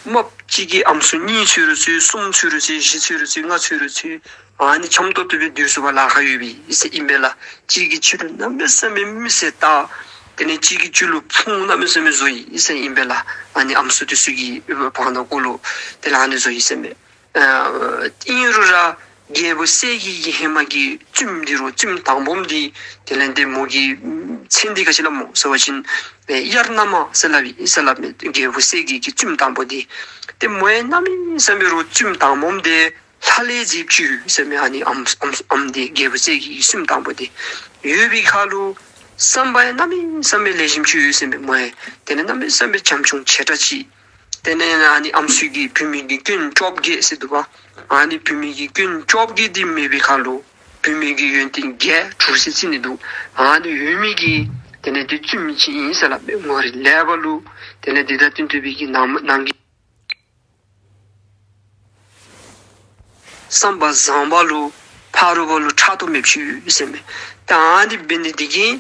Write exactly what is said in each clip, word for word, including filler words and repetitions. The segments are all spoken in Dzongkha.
རྨགཔ་གཅིག་གིས་ཨམ་སྲུ་གཉིས་འཚོལ་རུང་འཚོལ། གསུམ་འཚོལ་རུང་འཚོལ། བཞི་འཚོལ་རུང་འཚོལ། ལྔ་འཚོལ་རུང་འཚོལ། ཨ་ནི་འཆམ་ཏོག་ཏོ་སྦེ་སྡོད་ཚུགས་པར་ལཱ་ཁག་ཡོད་པས་ཟེར་ཨིན་པས་ལགས། གཅིག་གིས་གཅིག་ལུ་གནམ་མེད་ས་མེད་མི་བསད་ད། དེ་ལས་གཅིག་གིས་གཅིག་ལུ་ཕུང་གནམ་མེད་ས་མེད་བཟོ་ཡི་ཟེར་ཨིན་པས་ལགས། ཨ་ནི་ཨམ་སྲུ་འདི་ཚུ་གི་བར་ན་ཀོ་ལུ་དེ་ལས་ཨ་ནི་བཟོ་ཡི་ཟེར་མས། ཨ་ཨིན་རུང་ར་རྒྱལ་པོ་གསལ་རྒྱལ་གྱི་ཧེ་མ་གི་བཙུནམོ་འདི་རུང་བཙུནམོ་དང་པམ་འདི་དེ་ལས་ཏེ་མོ་གི་མཚན་འདི་ག་ཅི་སླབ་སྨོ་ཟེར་བ་ཅིན་ཨེ་དབྱར་གནམ་ཟེར་སླབ་ཨིན་ཟེར་སླབ་མས། རྒྱལ་པོ་གསལ་རྒྱལ་གྱི་བཙུནམོ་དང་པམ་འདི། ཏེ་མོ་ཡང་གནམ་མེད་ས་མེད་རུང་བཙུནམོ་དང་པམ་འདི་ལྷ་ལས་མཛེསཔ་ཅིག་ཡོད་ཟེར་མས། ཨ་ནི་ཨམ་ཨམ་ཨམ་འདི་རྒྱལ་པོ་གསལ་རྒྱལ་གྱི་བཙུནམོ་དང་པམ་འདི་ཡོད་པའི་ཁར་ལུ་བསམ་པ་ཡང་གནམ་མེད་ས་མེད་ལེགས་ཤོམ་ཅིག་ཡོད་ཟེར་མས། མོ་ཡང་དེ་ལས་གནམ་མེད་ས་མེད་བྱམས་སྐྱོང་ཆེ་དྲགས་ཅིག། དེ་ལས་ཨ་ནི་ཨམ་སྲུ་གི་བུད་མེད་ཀྱི་སྐྱོན་བཅོ་བརྒྱད་ཟེར་འདུག་པ། ཨ་ནི་བུད་མེད་ཀྱི་སྐྱོན་བཅོ་བརྒྱད་འདི་མེད་པའི་ཁར་ལུ་བུད་མེད་ཀྱི་ཡོན་ཏན་བརྒྱད་དྲུག་ཟེར་རྩི་ནི་འདུག། ཨ་ནི་ཡོད་མི་གི་དེ་ལས་ཏེ་བཙུནམོ་ཅིག་ཨིན་ཟེར་སླབ་མས། ངོ་རིས་ལེགས་པ་ལུ་དེ་ལས་ཏེ་ད་དོན་དུ་བའི་གི་ནང་ནང་གི་བསམ་པ་བཟང་པ་ལུ་ཕ་རོལ་པོ་ལུ་ཕྲག་དོག་མེདཔ་ཅིག་ཡོད་ཟེར་མས། ད་ཨ་ནི་འབད་ནི་འདི་གིས་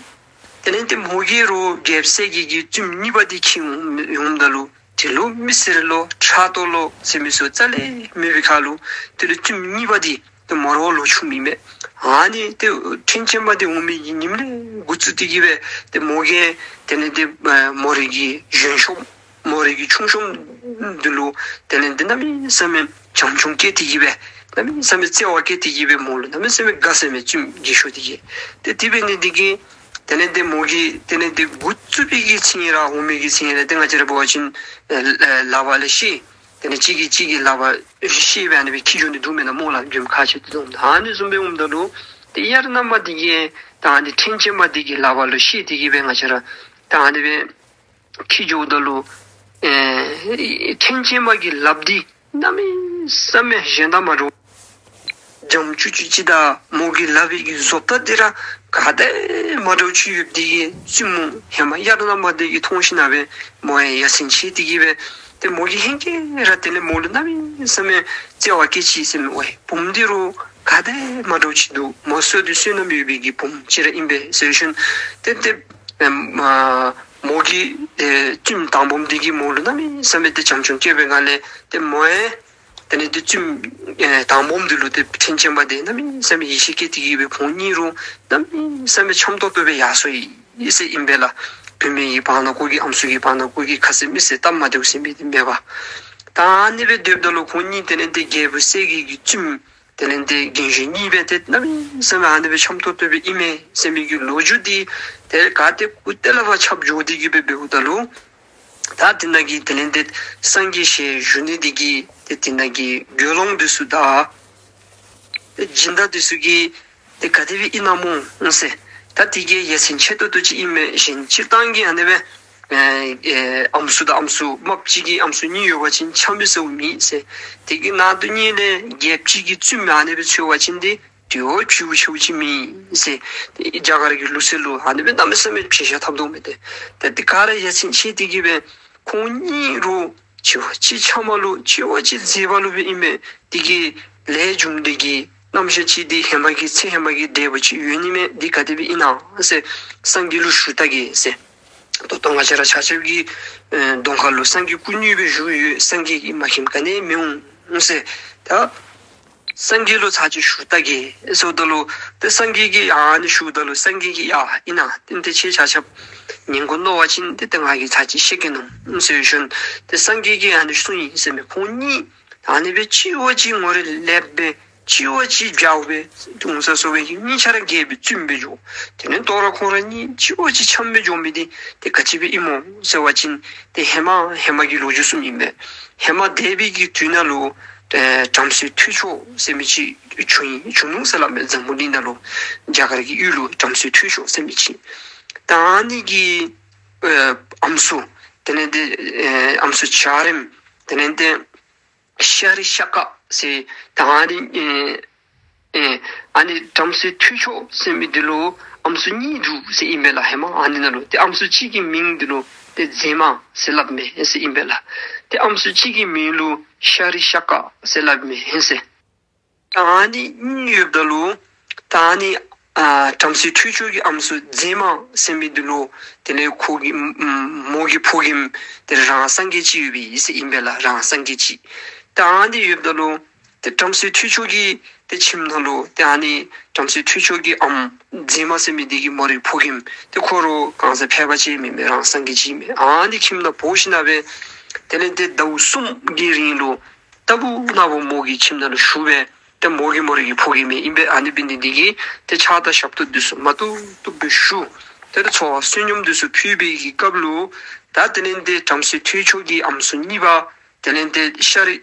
དེ་ལས་ཏེ་མོ་གིས་རོགས་རྒྱལཔོ་གསལ་རྒྱལ་གྱི་བཙུནམོ་གཉིས་པ་འདི་འཁྱིད་འོང་འོངམ་ད་ལུ་དེ་ལུ་མི་སེར་ལུ་ཕྲག་དོག་ལུ་ཟེར་མི་ཚུ་རྩ་ལས་མེད་པའི་ཁར་ལུ་དེ་ལུ་བཙུནམོ་གཉིས་པ་འདི་ཏེ་མོ་ར་ལོ་ཆུང་མི་མས། ཨ་ནི་ཏེ་ཕྲན་ཆེན་པ་འདི་འོང་མི་གི་ཉིནམ་ལས་འགོ་བཙུགས་ཏེ་གིས་སྦེ་ཏེ་མོ་གིས་དེ་ལས་ཏེ་ཨེ་མོ་རའི་གི་གཞོན་ཤོས་མོ་རའི་གི་ཆུང་ཤོས་འདི་ལུ་དེ་ལས་ཏེ་གནམ་མེད་ས་མེད་བྱམས་སྐྱོང་བསྐྱེད་དེ་གིས་སྦེ་གནམ་མེད་ས་མེད་བརྩེ་བ་བསྐྱེད་དེ་གིས་སྦེ་མོ་ལུ་གནམ་མེད་ས་མེད་དགའ་ཟེར་མས་བཙུནམོ་རྒས་ཤོས་འདི་གིས། ཏེ་དེ་འབད་ནི་འདི་གིས་དེ་ལས་ཏེ་མོ་གིས་དེ་ལས་ཏེ་འགོ་བཙུགས་པའི་གི་མཚན་ར་འོང་མི་གི་མཚན་ར་ཏེ་ང་བཅས་ར་འབད་བ་ཅིན་ཨེ་ལག་པ་ལ་བཤེད། དེ་ལས་གཅིག་གིས་གཅིག་གི་ལག་པ་བཤེད་སྦེ་ཨ་ནི་སྦེ་འཁྱིད་འགྱོ་ནི་འདུག་མེན་ན་སྨོ་ལགས། རྒྱུན་ཁ་ཆེ་དེ་འདུག། ཨ་ནི་བཟུམ་སྦེ་འོངམ་ད་ལུ་ཏེ་དབྱར་གནམ་པ་འདི་གིས་ད་ཨ་ནི་ཕྲན་ཆེན་པ་འདི་གི་ལག་པ་ལུ་བཤེད་དེ་གིས་སྦེ་ང་བཅས་ར་ད་ཨ་ནི་སྦེ་འཁྱིད་འགྱོཝ་ད་ལུ་ཨེ་ཕྲན་ཆེན་པ་གི་ལགཔ་འདི་གནམ་མེད་ས་མེད་གཞན་དང་མ་འདྲཝ། འཇམ་ཅུག་ཅུ་ཅིག་དང་མོ་གི་ལག་པའི་གི་བཟོ་ལྟ་འདི་ར་ག་དང་མ་འདྲཝ་ཅིག་ཡོདཔ་འདི་གིས་བཙུནམོ་ཧེ་མ་དབྱར་གནམ་པ་འདི་གིས་མཐོང་ཞིནམ་ལས་མོ་ཡང་ཡ་མཚན་ཆེ་སྟེ་གིས་སྦེ་ཏེ་མོ་གིས་ཧེང་སྐལ་ར་དེ་ལས་མོ་ལུ་གནམ་མེད་ས་མེད་བརྩེ་བ་བསྐྱེད་ཅི་ཟེར་མས། ཝའི་བུམོ་འདི་རུང་ག་དང་མ་འདྲཝ་ཅིག་འདུག། མོ་བསོད་བདེ་བསོད་ནམས་ཡོད་པའི་གི་བུམོ་ཅིག་ར་ཨིན་པས་ཟེར་ཞིནམ་ཏེ་ཏེ་ཨེ་མ་མོ་གིས་ཨེ་བཙུནམོ་དང་པམ་འདི་གིས་མོ་ལུ་གནམ་མེད་ས་མེད་ཏེ་བྱམས་སྐྱོང་བསྐྱེད་པའི་ངང་ལས་ཏེ་མོ་ཡང་དེ་ལས་ཏེ་བཙུནམོ་ཨེ་དང་པམ་འདི་ལུ་ཏེ་ཕྲན་ཆེན་པ་འདི་གནམ་མེད་ས་མེད་ཡིད་ཆེས་བསྐྱེད་དེ་གིས་སྦེ་ཁོང་གཉིས་རུང་གནམ་མེད་ས་མེད་འཆམ་ཏོག་ཏོ་སྦེ་ཡར་སོ་ཡི་ཟེར་ཨིན་པས་ལགས། བུད་མེད་ཀྱི་བར་ན་ཀོ་གིས་ཨམ་སྲུ་གི་བར་ན་ཀོ་གིས་ཁ་ཟེར་མིག་ཟེར་སྟབས་མ་བདེཝ་ཟེར་མི་འདི་མེད་པར། ད་ཨ་ནི་སྦེ་སྡོདཔ་ད་ལུ་ཁོང་གཉིས་དེ་ལས་ཏེ་རྒྱལ་པོ་གསལ་རྒྱལ་གྱི་བཙུནམོ་དེ་ལས་ཏེ་རྒན་གཞོན་གཉིས་སྦེ་ཏེ་གནམ་མེད་ས་མེད་ཨ་ནི་སྦེ་འཆམ་ཏོག་ཏོ་སྦེ་ཨིན་མས་ཟེར་མི་གི་ལོ་རྒྱུས་འདི་ཏེ་ག་ཏེ་གུ་ཏེ་ལས་ཕར་ཁྱབ་འགྱོ་སྟེ་གིས་སྦེ་འབདཝ་ད་ལུ་ད་དེ་ནང་གི་དེ་ལས་ཏེ་སངས་རྒྱས་ཞལ་བཞུགས་ནི་འདི་གིས་ཏེ་དེ་ནང་གི་དགེ་སློང་འདི་ཚུ་དང་ཏེ་སྦྱིན་བདག་འདི་ཚུ་གིས་ཏེ་ག་དེ་སྦེ་ཨིན་ན་སྨོ་ཟེར། ད་འདི་གིས་ཡ་མཚན་ཆེ་ཏོག་ཏོ་ཅིག་ཨིན་མས། གཞན་སྤྱིར་བཏང་གི་ཨ་ནི་སྦེ་ཨེ་ཨེ་ཨམ་སྲུ་དང་ཨམ་སྲུ་རྨགཔ་གཅིག་གིས་ཨམ་སྲུ་གཉིས་ཡོད་པ་ཅིན་འཆམ་མི་ཟེརཝ་མེད་ཟེར། དེ་གི་ནང་དོན་ཉིད་ལས་རྒྱལཔོ་གཅིག་གིས་བཙུནམོ་ཨ་ནི་སྦེ་འཚོལ་བ་ཅིན་ཏེ་དེ་བ་ཕྱིའུ་ཕྱིའུ་ཅིག་མེད་ཟེར། ཏེ་རྒྱ་གར་གྱི་ལུགས་སྲོལ་ལུ་ཨ་ནི་སྦེ་གནམ་མེད་ས་མེད་བྱེད་བཞག་འཐབ་དོ་མས། ཏེ་ཏེ་དེ་ག་ར་ཡ་མཚན་ཆེ་སྟེ་གིས་སྦེ་ཁོང་གཉིས་རུང་བྱེད་པ་ཅིག་འཆམ་པ་ལུ་བྱེད་པ་ཅིག་མཛེས་པ་ལུ་སྦེ་ཨིན་མས། དེ་གི་ལས་རྒྱུ་འབྲས་ཀྱི་རྣམ་གཞག་ཅིག་འདི་ཧེ་མ་གི་ཚེ་ཧེ་མ་གི་འབྲས་བུ་ཅིག་ཡོད་ནི་མས། འདི་ག་དེ་སྦེ་ཨིན་ན་ཟེར་སངས་རྒྱས་ལུ་ཞུ་ད་གེ་ཟེར། ད་ལྟོ་ང་བཅས་ར་ཆ་ཁྱབ་ཀྱི་ཨེ་གདོང་ཁ་ལུ་སངས་རྒྱས་སྐུ་དངོས་སྦེ་བཞུགས་ཡོད། སངས་རྒྱས་ཀྱིས་མ་མཁྱེནམ་ག་ནི་མི་འོང་ཟེར། ད་སངས་རྒྱས་ལུ་ཚར་ཅིག་ཞུ་ད་གེ་ཟེརཝ་ད་ལུ་ཏེ་སངས་རྒྱས་ཀྱིས་ཨ་ནི་ཞུཝ་ད་ལུ་སངས་རྒྱས་ཀྱིས་ཡ་ཨིན་ན་ཏེ་ཏེ་ཁྱེད་ཆ་ཁྱབ་ཉན་དགོ་མནོ་བ་ཅིན་ཏེ་ཏེ་ང་གིས་ཚར་ཅིག་བཤད་གེ་མནོ་ཟེར་ཞིནམ་ཏེ་སངས་རྒྱས་ཀྱིས་ཨ་ནི་གསུངས་ཡི་ཟེར་མས། ཁོང་གཉིས་ཨ་ནི་སྦེ་གཅིག་བ་གཅིག་ངོ་རིས་ལེགས་སྦེ་གཅིག་བ་གཅིག་རྒྱལཔོ་སྦེ་འོང་ས་སོ་སྦེ་གཉིས་ཆ་ར་རྒྱལ་པོའི་བཙུནམོ་སྦེ་འགྱོ། དེ་ལས་ལྟོ་ར་ཁོང་ར་གཉིས་གཅིག་བ་གཅིག་འཆམ་སྦེ་འགྱོ་མི་འདི་ཏེ་ག་ཅི་སྦེ་ཨིན་སྨོ་ཟེར་བ་ཅིན་ཏེ་ཧེ་མ་ཧེ་མ་གི་ལོ་རྒྱུས་གསུངམ་ཨིན་པས། ཧེ་མ་འདས་པའི་གི་དུས་ནང་ལུ་ཨེ་བྲམ་ཟེ་ཐོས་མཆོག་ཟེར་མི་ཅིག་བྱུང་ཡི་བྱུང་ནུག་ཟེར་སླབ་མས། འཛམ་བུ་གླིང་ནང་ལུ་རྒྱ་གར་གྱི་ཡུལ་ལུ་བྲམ་ཟེ་ཐོས་མཆོག་ཟེར་མི་ཅིག། ད་ཨ་ནི་གི་ཨེ་ཨམ་སྲུ་དེ་ལས་ཏེ་ཨེ་ཨམ་སྲུ་འཇའ་རིསམོ་དེ་ལས་ཏེ་ཤ་རི་ཤ་ཀ་ཟེར་ད་ཨ་ནི་ཨེ་ཨེ་ཨ་ནི་བྲམ་ཟེ་ཐོས་མཆོག་ཟེར་མི་འདི་ལུ་ཨམ་སྲུ་གཉིས་འདུག་ཟེར་ཨིན་པས་ལགས། ཧེ་མ་ཨ་ནི་ནང་ལུ་ཏེ་ཨམ་སྲུ་གཅིག་གི་མིང་འདི་ལུ་ཏེ་མཛེས་མ་ཟེར་སླབ་མས་ཟེར་ཨིན་པས་ལགས། ཏེ་ཨམ་སྲུ་གཅིག་གི་མིང་ལུ་ཤ་རི་ཤ་ཀ་ཟེར་སླབ་མས་ཟེར། ད་ཨ་ནི་གཉིས་ཡོདཔ་ད་ལུ་ད་ཨ་ནི་ ཨ་བྲམ་ཟེ་ཁྲོ་ཆུང་གི་ཨམ་སྲུ་མཛེས་མ་ཟེར་མི་འདི་ལུ་དེ་ལས་ཁོ་གི་ཨམ་ཨམ་མོ་གི་ཕོ་རྒནམ་དེ་རང་སངས་རྒྱས་ཅིག་ཡོད་པའི་ཨིན་ཟེར་ཨིན་པས་ལགས། རང་སངས་རྒྱས་ཅིག། ད་ཨ་ནི་ཡོདཔ་ད་ལུ་ཏེ་བྲམ་ཟེ་ཁྲོ་ཆུང་གི་ཏེ་ཁྱིམ་ནང་ལུ་ཏེ་ཨ་ནི་བྲམ་ཟེ་ཁྲོ་ཆུང་གི་ཨམ་མཛེས་མ་ཟེར་མི་འདི་གི་མོ་རའི་ཕོ་རྒནམ་ཏེ་ཁོ་ར་གང་ཟག་ཕལ་པ་ཅིག་མེན་མས། རང་སངས་རྒྱས་ཅིག་མས། ཨ་ནི་ཁྱིམ་ནང་འབོ་ཞིནམ་ལས་དེ་ལས་ཏེ་ཟླཝ་གསུམ་གྱི་རིང་ལུ་ལྟ་བུ་ན་བུ་མོ་གི་ཁྱིམ་ནང་ལུ་བཞུགས་པས། ཏེ་མོ་གི་མོ་རའི་ཕོ་རྒནམ་ཨིན་པས། ཨ་ནི་འབད་ནི་འདི་གིས་ཏེ་ཕྱག་དང་ཞབས་ཏོག་འདི་ཚུ་མ་བཏུབ་བཏུབ་སྦེ་ཞུ། དེ་ལས་འཚོ་བ་བསོད་སྙོམས་འདི་ཚུ་ཕུལ་བའི་གི་སྐབས་ལུ་ད་དེ་ལས་ཏེ་བྲམ་ཟེ་ཁྲོ་ཆུང་གི་ཨམ་སྲུ་གཉིས་པ་དེ་ལས་ཏེ་ཤཱ་རི་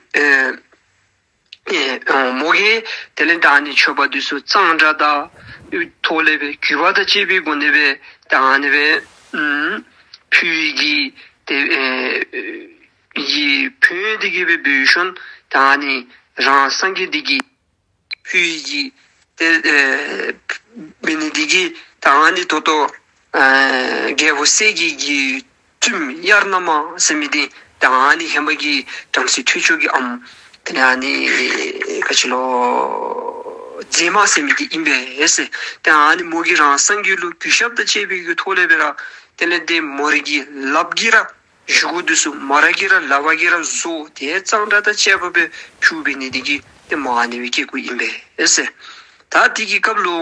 ཨེ་ཨེ་མོ་གིས་དེ་ལས་ད་ཨ་ནི་མཆོད་པ་འདི་ཚུ་གཙང་སྦྲ་དང་ཐོག་ལས་སྦེ་གུས་པ་དང་བཅས་པའི་སྒོ་ནས་སྦེ་ད་ཨ་ནི་སྦེ་ཨམ་ཕུལ་བའི་གི་ཏེ་ཨེ་གི་ཕན་ཡོན་འདི་གིས་སྦེ་འབད་ཞིནམ་ད་ཨ་ནི་རང་སངས་རྒྱས་འདི་གིས་ཕུལ་བའི་གི་ཏེ་ཨེ་འབད་ནི་འདི་གིས་ད་ཨ་ནི་ད་ལྟོ་ཨེ་རྒྱལ་པོ་གསལ་རྒྱལ་གྱི་བཙུནམོ་དབྱར་གནང་མ་ཟེར་མི་འདི་ད་ཨ་ནི་ཧེ་མ་གི་བྲམ་ཟེ་ཁྲོ་ཆུང་གི་ཨམ་དེ་ལས་ཨ་ནི་ག་ཅི་ལོ་མཛེས་མ་ཟེར་མི་འདི་ཨིན་པས་ཟེར། ད་ཨ་ནི་མོ་གིས་རང་སངས་རྒྱས་ལུ་གུས་ཞབས་དང་བཅས་པའི་གི་ཐོག་ལས་སྦེ་ར་དེ་ལས་ཏེ་མོ་རའི་གི་ལགཔ་གིས་ར་བཞེས་སྒོ་འདི་ཚུ་མོ་ར་གིས་ར་ལག་པ་གིས་ར་བཟོ་སྟེ་གཙང་སྦྲ་དང་བཅས་པ་སྦེ་ཕུལཝ་འབད་ནི་འདི་གིས་ཏེ་མོ་ཨ་ནི་སྦེ་སྐྱེ་དགོཔ་ཨིན་པས་ཟེར། ད་དེ་གི་སྐབས་ལུ་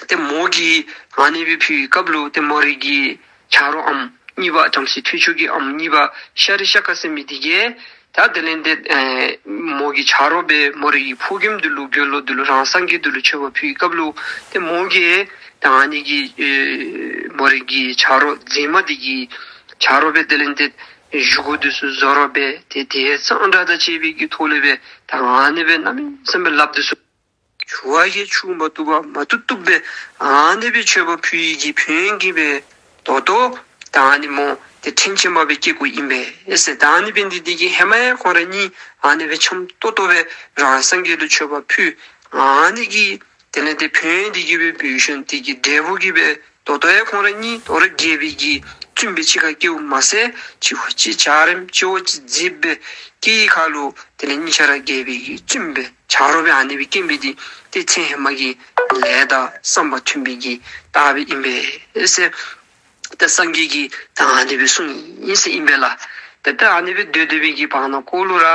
ཏེ་མོ་གིས་ཨ་ནི་སྦེ་ཕུལ་བའི་སྐབས་ལུ་ཏེ་མོ་རའི་གི་ཆ་རོགས་ཨམ་གཉིས་པ་བྲམ་ཟེ་ཁྲོ་ཆུང་གི་ཨམ་གཉིས་པ་ཤཱ་ར་ཤ་ཀ་ཟེར་མི་འདི་གིས་ད་དེ་ལས་ཏེ་ཨེ་མོ་གི་ཆ་རོགས་སྦེ་མོ་རའི་གི་ཕོ་རྒནམ་འདི་ལུ་དགེ་སློང་འདི་ལུ་རང་སངས་རྒྱས་འདི་ལུ་མཆོད་པ་ཕུལ་བའི་སྐབས་ལུ་ཏེ་མོ་གིས་ད་ཨ་ནི་གི་ཨེ་མོ་རའི་གི་ཆ་རོགས་མཛེས་མ་འདི་གི་ཆ་རོགས་སྦེ་དེ་ལས་ཏེ་བཞེས་སྒོ་འདི་ཚུ་བཟོ་རོགས་སྦེ་ཏེ་དེ་གཙང་སྦྲ་དང་བཅས་པའི་གི་ཐོག་ལས་སྦེ་ད་ཨ་ནི་སྦེ་གནམ་མེད་ས་མེད་ལགཔ་འདི་ཚུ་ཞུ་བ་གིས་ཞུ་མ་བཏུབ་པ་མ་བཏུབ་བཏུབ་སྦེ་ཨ་ནི་སྦེ་མཆོད་པ་ཕུལ་བའི་གི་ཕན་ཡོན་གྱིས་སྦེ་ད་ལྟོ་ད་ཨ་ནི་མོ་ཏེ་ཕྲིན་ཆེན་མ་སྦེ་སྐྱེ་དགོཔ་ཨིན་པས་ཟེར། ད་ཨ་ནི་འབད་ནི་འདི་གིས་ཧེ་མ་ཡང་ཁོང་ར་གཉིས་ཨ་ནི་སྦེ་འཆམ་ཏོག་ཏོ་སྦེ་རང་སངས་རྒྱས་ལུ་མཆོད་པ་ཕུལ། ཨ་ནི་གི་དེ་ལས་ཏེ་ཕན་ཡོན་འདི་གིས་སྦེ་འབད་ཞིནམ་དེ་གི་འབྲས་བུ་གིས་སྦེ་ད་ལྟོ་ཡང་ཁོང་ར་གཉིས་དོ་རུང་རྒྱལ་པོའི་གི་བཙུནམོ་སྦེ་གཅིག་ཁར་སྐྱེཝ་མ་ཚད་གཅིག་པོ་གཅིག་འཇའ་རིསམོ་གཅིག་པོ་གཅིག་མཛེས་པའི་སྐྱེས་ཁར་ལུ་དེ་ལས་གཉིས་ཆ་ར་རྒྱལ་པོའི་གི་བཙུནམོ་སྦེ་ཆ་རོགས་སྦེ་ཨ་ནི་སྦེ་སྐྱེས་པའི་འདི་ཏེ་མཚན་ཧེ་མ་གི་ལས་དང་བསམ་པ་མཐུན་པའི་གི་རྟགས་སྦེ་ཨིན་པས་ཟེར། ཏེ་སངས་རྒྱས་ཀྱིས་ད་ཨ་ནི་སྦེ་གསུངས་ཡི་ཟེར་ཨིན་པས་ལགས། ཏེ་ད་ཨ་ནི་སྦེ་སྡོད་སྡོད་པའི་གི་བར་ན་ཀོ་ལུ་ར་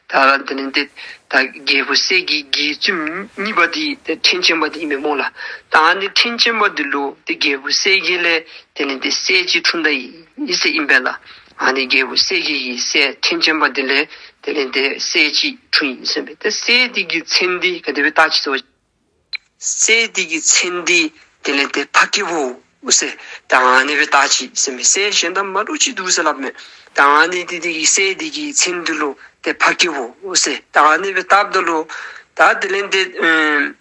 ད་ར་དེ་ལས་ཏེ་ད་རྒྱལ་པོ་གསལ་རྒྱལ་གྱི་བཙུནམོ་གཉིས་པ་འདི་ཏེ་ཕྲིན་ཆེན་པ་འདི་ཨིན་མས་སྨོ་ལགས། ད་ཨ་ནི་ཕྲིན་ཆེན་པ་འདི་ལུ་ཏེ་རྒྱལ་པོ་གསལ་རྒྱལ་ལས་དེ་ལས་ཏེ་སྲས་ཅིག་འཁྲུངས་ད་ཡི་ཟེར་ཨིན་པས་ལགས། ཨ་ནི་རྒྱལ་པོ་གསལ་རྒྱལ་གྱི་སྲས་ཕྲིན་ཆེན་པ་འདི་ལས་དེ་ལས་ཏེ་སྲས་ཅིག་འཁྲུངས་ཡི་ཟེར་ཨིན་པས། ཏེ་སྲས་འདི་གི་མཚན་འདི་ག་དེ་སྦེ་བཏགས་ཅི་ཟེར་བ་སྲས་འདི་གི་མཚན་འདི་དེ་ལས་ཏེ་འཕགས་སྐྱེས་པོ་ཟེར་ད་ཨ་ནི་སྦེ་བཏགས་ཅི་ཟེར་མས། སྲས་གཞན་དང་མ་འདྲཝ་ཅིག་འདུག་ཟེར་སླབ་མས། ད་ཨ་ནི་འདི་འདི་གི་སྲས་འདི་གི་མཚན་འདི་ལུ་ཏེ་འཕགས་སྐྱེས་པོ་ཟེར་ད་ཨ་ནི་སྦེ་བཏགསཔ་ད་ལུ་ད་དེ་ལས་ཏེ་ཨེམ་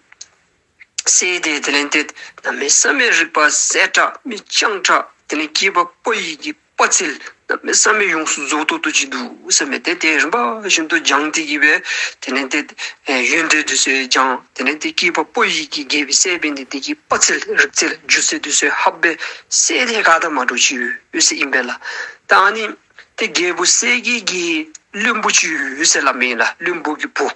སྲས་འདི་དེ་ལས་ཏེ་གནམ་མེད་ས་མེད་རིག་པ་གསལ་དྲགས་མི་སྤྱང་དྲགས་དེ་ལས་སྐྱེས་པ་ཕོ་ཡི་གི་དཔའ་རྩལ་གནམ་མེད་ས་མེད་ཡོངས་སུ་རྫོགས་ཏོག་ཏོ་ཅིག་འདུག་ཟེར་མས། ཏེ་དེ་རིམ་པ་བཞིན་དུ་སྦྱངས་ཏེ་གི་སྦེ་དེ་ལས་ཏེ་ཨེ་ཡོན་ཏན་འདི་ཚུ་སྦྱངས། དེ་ལས་ཏེ་སྐྱེས་པ་ཕོ་ཡི་གི་རྒྱལ་པོའི་སྲས་འབད་ནི་འདི་གིས་དཔའ་རྩལ་རིག་རྩལ་སྒྱུ་རྩལ་འདི་ཚུ་ཧབ་སྦེ་སྲས་འདི་ག་དང་མ་འདྲཝ་ཅིག་ཡོད་ཟེར་ཨིན་པས་ལགས། ད་ཨ་ནི་ཏེ་རྒྱལ་པོ་གསལ་རྒྱལ་གྱི་བློན་པོ་ཅིག་ཡོད་ཟེར་སླབ་མས་ལགས། བློན་པོ་གི་བུ།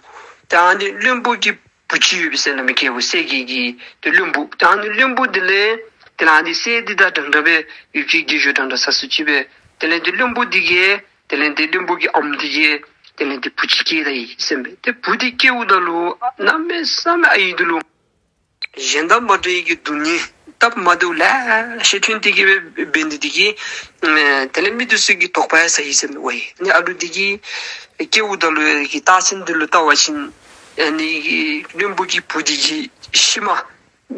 ད་ཨ་ནི་བློན་པོ་གི་བུ་ཅིག་ཡོད་པས་ཟེར་སླབ་མས། རྒྱལ་པོ་གསལ་རྒྱལ་གྱི་ཏེ་བློན་པོ། ད་ཨ་ནི་བློན་པོ་འདི་ལས་དེ་ལས་ཨ་ནི་སྲས་འདི་དང་འདྲན་འདྲ་སྦེ་ཡུལ་གྱི་རྒྱལ་བཞུགས་འདྲན་འདྲ་ས་སུ་ཅིག་སྦེ་དེ་ལས་ཏེ་བློན་པོ་འདི་གིས་དེ་ལས་ཏེ་བློན་པོ་གི་ཨམ་འདི་གིས་དེ་ལས་ཏེ་བུ་ཅིག་སྐྱེས་ད་ཡི་ཟེར་མས། ཏེ་བུ་འདི་སྐྱེཝ་ད་ལུ་གནམ་མེད་ས་མེད་ཨའི་འདི་ལུ་གཞན་དང་མ་འདྲ་བའི་གི་སྡུག་བསྔལ་སྟབས་མ་བདེཝ་ལེ་ཤ་ཐོན་ཏེ་གི་སྦེ་འབད་ནི་འདི་གིས་ཨེ་དེ་ལས་མི་འདི་ཚུ་གིས་དོགས་པ་ཡང་ཟ་ཡི་ཟེར་མས། ཝའི་ཨ་ནི་ཨ་ལུ་འདི་གིས་སྐྱེཝ་ད་ལུ་གི་རྟགས་མཚན་འདི་ལུ་བལྟ་བ་ཅིན་ཨ་ནི་བློན་པོ་གི་བུ་འདི་གིས་ཤུལ་མ་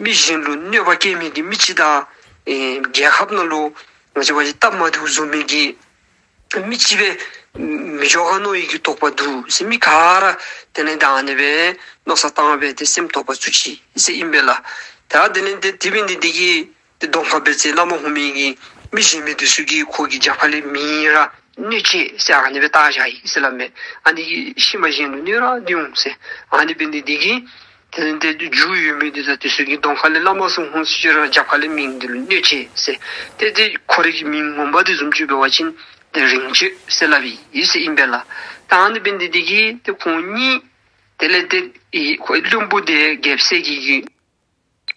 མི་གཞན་ལུ་གནོད་པ་བསྐྱལ་མི་གི་མི་ཅིག་དང་ཨེ་རྒྱལ་ཁབ་ནང་ལུ་ང་བཅས་འབད་བ་ཅིན་སྟབས་མ་བདེཝ་བཟོ་མི་གི་མི་ཅིག་སྦེ་མི་འགྱོ་ག་མནོ་བའི་གི་དོགས་པ་འདུག་ཟེར། མི་ག་ར་དེ་ལས་ད་ཨ་ནི་སྦེ་མནོ་བསམ་བཏང་སྦེ་ཏེ་སེམས་དོགས་པ་ཚུད་ཅི་ཟེར་ཨིན་པས་ལགས། ད་དེ་ལས་ཏེ་དེ་འབད་ནི་འདི་གིས་ཏེ་གདོང་ཁར་འབད་ཚེ་བླ་མ་འོང་མི་གི་མི་གཞན་མི་འདི་ཚུ་གིས་ཁོ་གི་རྒྱབ་ཁ་ལས་མིང་ར་གནོད་ཅི་ཟེར་ཨ་ནི་སྦེ་བཏགས་བཞག་ཡི་ཟེར་སླབ་མས། ཨ་ནི་གིས་ཤུལ་མ་གཞན་ལུ་གནོད་ར་འདི་འོང་ཟེར། ཨ་ནི་འབད་ནི་འདི་གིས་དེ་ལས་ཏེ་རྒྱུ་ཡོད་མི་འདི་དང་འདི་ཚུ་གི་གདོང་ཁ་ལས་བླ་མ་ཚུ་འོང་ཚུན་ཅིག་ར་རྒྱབ་ཁ་ལས་མིང་འདི་ལུ་གནོད་ཅི་ཟེར། ཏེ་ཏེ་ཁོ་རའི་གི་མིང་ངོ་མ་འདི་བཟུམ་ཅིག་འབད་བ་ཅིན་ཏེ་རིང་སྤྱོད་ཟེར་སླབ་ཨིན་ཟེར་ཨིན་པས་ལགས། ད་ཨ་ནི་འབད་ནི་འདི་གིས་ཏེ་ཁོང་གཉིས་དེ་ལས་ཏེ་ཨེ་ཁོ་བློན་པོ་འདི་རྒྱལཔོ་གསལ་རྒྱལ་གྱི་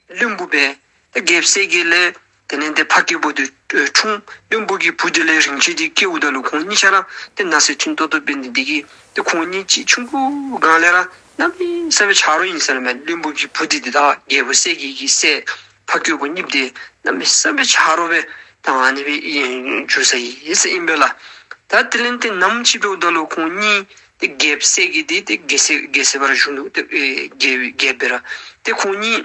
བློན་པོ་སྦེ་ཏེ་རྒྱལཔོ་གསལ་རྒྱལ་ལས་དེ་ལས་ཏེ་འཕགས་སྐྱེས་པོ་འདི་འཁྲུངས། བློན་པོ་གི་བུ་འདི་ལས་རིན་ཆེན་འདི་སྐྱེཝ་ད་ལུ་ཁོང་གཉིས་ཆ་ར་ཏེ་ན་ཟེར་ཐུན་ཏོ་ཏོ་འབད་ནི་འདི་གིས་ཏེ་ཁོང་གཉིས་ཅིག་ཆུང་ཀུའི་སྒང་ལས་ར་གནམ་མེད་ས་མེད་ཆ་རོགས་ཨིན་ཟེར་སླབ་མས། བློན་པོ་གི་བུ་འདི་འདི་དང་རྒྱལཔོ་གསལ་རྒྱལ་གྱི་སྲས་འཕགས་སྐྱེས་པོ་གཉིས་འདི་གནམ་མེད་ས་མེད་ཆ་རོགས་སྦེ་ད་ཨ་ནི་སྦེ་ཨེ་འགྱུར་སོ་ཡི་ཟེར་ཨིན་པས་ལགས། ད་དེ་ལས་ཏེ་ནམ་ཅིག་འབདཝ་ད་ལུ་ཁོང་གཉིས་ཏེ་རྒྱལཔོ་གསལ་རྒྱལ་འདི་ཏེ་རྒྱལ་སྲས་རྒྱལ་སྲས་སྦེ་ར་བཞུགས་ནུག། ཏེ་ཨེ་རྒྱལ་རྒྱལཔོ་སྦེ་ར་ཏེ་ཁོང་གཉིས་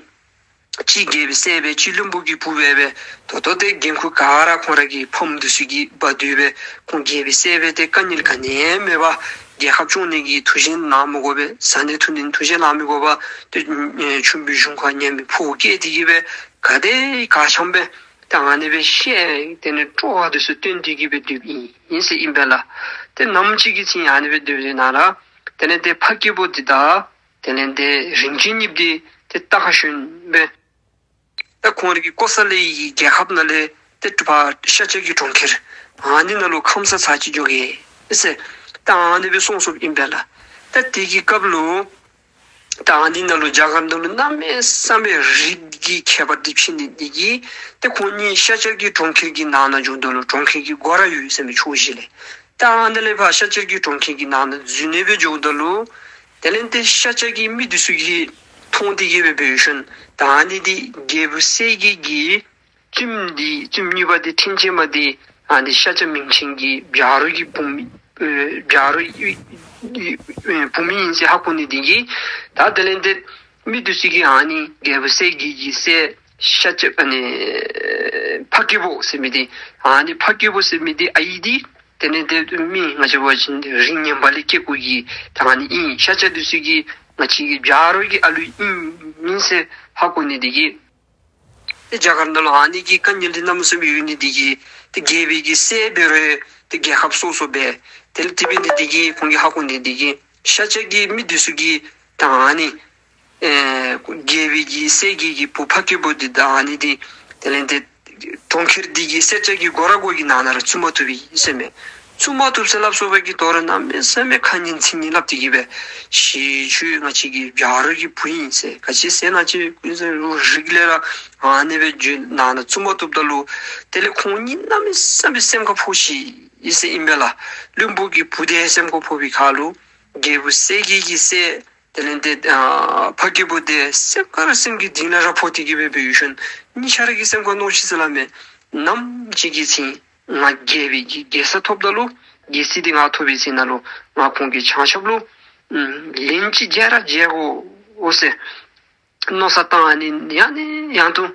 གཅིག་རྒྱལ་པོའི་སྲས་སྦེ་གཅིག་བློན་པོ་གི་བུ་སྦེ་སྦེ་ད་ལྟོ་ཏེ་འགན་ཁུར་ག་ར་ཁོང་ར་གི་ཕམ་འདི་ཚུ་གིས་འབག་སྡོད་སྦེ་ཁོང་རྒྱལ་པོའི་སྲས་སྦེ་ཏེ་དཀའ་ངལ་ག་ནི་ཡང་མེད་པར་རྒྱལ་ཁབ་སྐྱོང་ནི་གི་ཐུགས་བཞེད་གནང་མི་དགོ་པས། བཟའ་ནི་འཐུང་ནི་ཐུགས་བཞེད་གནང་མི་དགོ་པར་ཏེ་ཨེ་ཆུམ་བུའི་གཞུང་ཁར་ཉལ་མི་ཕོ་སྐྱེས་འདི་གིས་སྦེ་ག་དེ་ག་འཆམ་སྦེ་ད་ཨ་ནི་སྦེ་བཤད་དེ་ལས་སྤྲོ་བ་འདི་ཚུ་སྟོན་ཏེ་གིས་སྦེ་སྡོདཔ་ཨིན་ཨིན་ཟེར་ཨིན་པས་ལགས། ཏེ་ནམ་ཅིག་གི་ཚེ་ཨ་ནི་སྦེ་སྡོད་པའི་ནང་ལུ་དེ་ལས་ཏེ་འཕགས་སྐྱེས་པོ་འདི་དང་དེ་ལས་ཏེ་རིན་ཆེན་གཉིས་འདི་ཏེ་རྟ་ཁར་ཞོན་སྦེ་ད་ཁོང་རའི་གི་ཀོ་ས་ལའི་རྒྱལ་ཁབ་ནང་ལས་ཏེ་ཕར་ཤཱཀྱ་གི་གྲོང་ཁྱེར་ཨ་ནི་ནང་ལུ་ཁམས་སངས་ཚར་ཅིག་འགྱོ་གེ་ཟེར་ད་ཨ་ནི་སྦེ་སོང་སོངཔ་ཨིན་པས་ལགས། ད་དེ་གི་སྐབས་ལུ་ད་ཨ་ནི་ནང་ལུ་རྒྱ་གར་ནང་ལུ་གནམ་མེད་ས་མེད་རིགས་ཀྱི་ཁྱད་པར་འདི་ཕྱེ་ནི་འདི་གིས་ཏེ་ཁོང་གཉིས་ཤཱཀྱ་གི་གྲོང་ཁྱེར་གྱི་ནང་ན་འགྱོཝ་ད་ལུ་གྲོང་ཁྱེར་གྱི་སྒོ་ར་ཡོད་ཟེར་མི་ཕྱོགས་བཞི་ལས། ད་ཨ་ནི་ལས་ཕར་ཤཱཀྱ་གི་གྲོང་ཁྱེར་གྱི་ནང་ན་འཛུལ་ནི་སྦེ་འགྱོཝ་ད་ལུ་དེ་ལས་ཏེ་ཤཱཀྱ་གི་མི་འདི་ཚུ་གིས་མཐོང་སྟེ་གིས་སྦེ་འབད་ཞིནམ་ད་ཨ་ནི་འདི་རྒྱལ་པོ་གསལ་རྒྱལ་གྱི་བཙུནམོ་འདི་བཙུནམོ་གཉིས་པ་འདི་ཕྲེང་ཅན་མ་འདི་ཨ་ནི་ཤཱཀྱ་མིང་ཆེན་གྱི་བྱ་རོག་གི་བུམོ་ཨེ་བྱ་རོག་གི་ཨེ་བུམོ་ཨིན་ཟེར་ཧ་གོ་ནི་འདི་གིས་ད་དེ་ལས་ཏེ་མི་འདི་ཚུ་གིས་ཨ་ནི་རྒྱལ་པོ་གསལ་རྒྱལ་གྱི་སྲས་ཤཱཀྱ་ཨ་ནི་འཕགས་སྐྱེས་པོ་ཟེར་མི་འདི་ཨ་ནི་འཕགས་སྐྱེས་པོ་ཟེར་མི་འདི་ཨའི་འདི་དེ་ལས་ཏེ་མི་ང་བཅས་འབད་བ་ཅིན་རིགས་ངན་པ་ལས་སྐྱེ་དགོ་གི་ད་ཨ་ནི་ཨིན། ཤཱཀྱ་འདི་ཚུ་གིས་ང་བཅས་ཀྱི་བྱ་རོག་གི་ཨ་ལུ་ཨིན་ཨིན་ཟེར་ཧ་གོ་ནི་འདི་གིས་ཏེ་རྒྱ་གར་ནང་ལུ་ཨ་ནི་གི་དཀའ་ངལ་འདི་གནམ་མེད་ས་མེད་ཡོད་ནི་འདི་གིས་ཏེ་རྒྱལ་པོའི་གི་སྲས་འབད་རུང་ཏེ་རྒྱལ་ཁབ་སོ་སོ་སྦེ་དེ་ལས་དེ་འབད་ནི་འདི་གིས་ཁོང་གིས་ཧ་གོ་ནི་འདི་གིས་ཤཱཀྱ་གི་མི་འདི་ཚུ་གིས་ད་ཨ་ནི་ཨེ་རྒྱལ་པོའི་གི་སྲས་རྒྱལ་གྱི་བུ་འཕགས་སྐྱེས་པོ་འདི་ད་ཨ་ནི་འདི་དེ་ལས་ཏེ་གྲོང་ཁྱེར་འདི་གི་སེར་སྐྱ་གི་སྒོ་ར་སྒོ་གི་ནང་ན་ར་བཙུགས་མ་བཏུབ་པས་ཟེར་མས། བཙུགས་མ་བཏུབ་ཟེར་སླབ་སོ་པའི་གི་དོ་རུང་གནམ་མེད་ས་མེད་ཁ་ངན་ཚིག་ངན་སླབ་སྟེ་གིས་སྦེ་ཤེས་ཁྱོད་ང་བཅས་ཀྱི་བྱ་རོག་གི་བུ་ཨིན་ཟེར་ག་ཅི་ཟེར་ན་ཅིག་ཀུན་ཟེར་རུ་རིགས་ལས་ར་ཨ་ནི་སྦེ་བརྗོད་ནང་ན་བཙུགས་མ་བཏུབ་ད་ལུ་དེ་ལས་ཁོང་གཉིས་གནམ་མེད་ས་མེད་སེམས་ཁར་ཕོག་ཤི་ཡི་ཟེར་ཨིན་པས་ལགས། བློན་པོ་གི་བུ་འདི་སེམས་ཁར་ཕོག་པའི་ཁར་ལུ་རྒྱལ་པོ་གསལ་རྒྱལ་གྱི་སྲས་དེ་ལས་ཏེ་ཨ་འཕགས་སྐྱེས་པོ་འདི་སེམས་ཁར་སེམས་ཀྱི་གཏིང་ལས་ར་ཕོག་སྟེ་གིས་སྦེ་འབད་ཞིནམ་གཉིས་ཆ་ར་གི་སེམས་ཁར་མནོ་ཅི་ཟེར་སླབ་མས། ནམ་ཅིག་གི་ཚེ་ང་རྒྱལ་པོའི་གི་རྒྱལ་ས་ཐོབ་ད་ལུ་རྒྱལ་སྲིད་འདི་ང་ཐོབ་པའི་ཚེ་ན་ལུ་ང་ཁོང་གི་ཆང་ཆབ་ལུ་ཨམ་ལན་ཅིག་འཇལ་ར་འཇལ་དགོ་འོང་ཟེར་མནོ་བསམ་བཏང་ཨ་ནི་ཡང་ནས་ཡང་དུ་